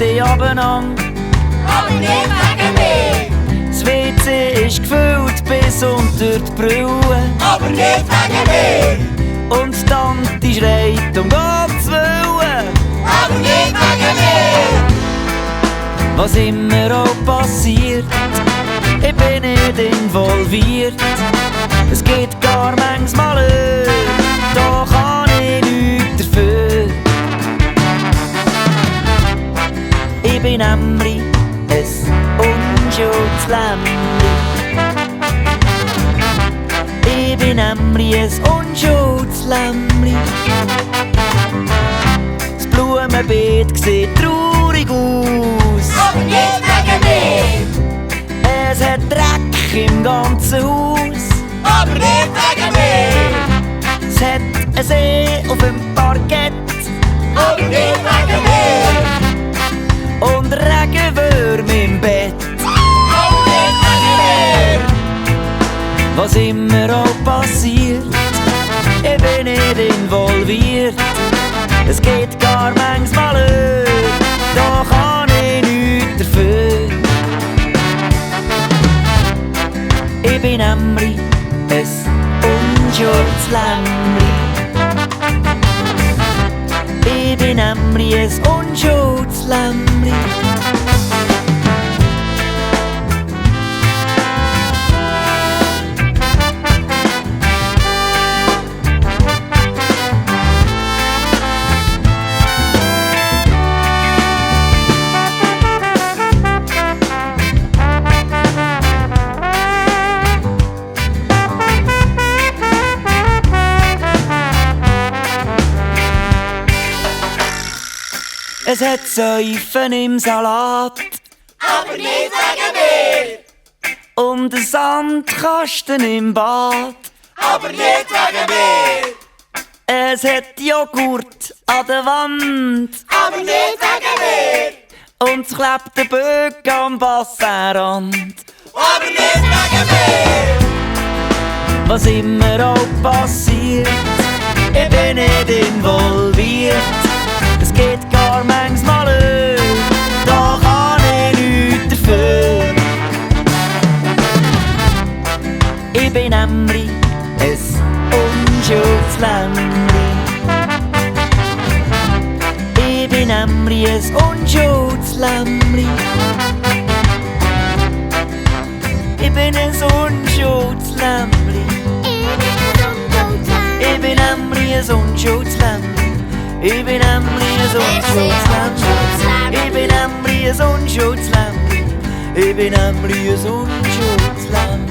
WC abenang. Aber nicht wegen mir. Das WC ist gefüllt bis unter die Brille. Aber nicht wegen mir. Und die Tante schreit um Gottes Willen. Aber nicht wegen mir. Was immer auch passiert, ich bin nicht involviert. Es geht gar manchmal da kann ich nichts dafür. Ich bin nämlich ein Unschuldslämmli. Ich bin nämlich ein Unschuldslämmli. Das Blumenbeet sieht traurig aus. Aber nicht wegen mir. Es hat Dreck im ganzen Haus. Aber nicht wegen mir. Es hat einen See auf dem Parkett. Aber nicht wegen mir. Und Regenwürmer im Bett. Aber nicht wegen mir. Was immer auch passiert, ich bin nicht involviert. Es geht gar manchmal da kann ich nichts dafür. Ich bin nämlich ein Unschuldslämmli. Ich bin nämlich ein Unschuldslämmli. Es hat Säufen im Salat. Aber nicht wegen mir. Und ein Sandkasten im Bad. Aber nicht wegen mir. Es hat Joghurt an der Wand. Aber nicht wegen mir. Und es klebt ein Böck am Bassenrand. Aber nicht wegen mir. Was immer auch passiert, ich bin nicht involviert. Es geht gar manchmal da kann ich nichts dafür. Ich bin nämlich ein Unschuldslämmli. Ich bin nämlich ein Unschuldslämmli. Ich bin ein Unschuldslämmli. Ich bin nämlich ein Unschuldslämmli. Ich bin nämlich ein Unschuldslämmli. Ich bin nämlich ein Unschuldslämmli. Ich bin nämlich ein Unschuldslämmli.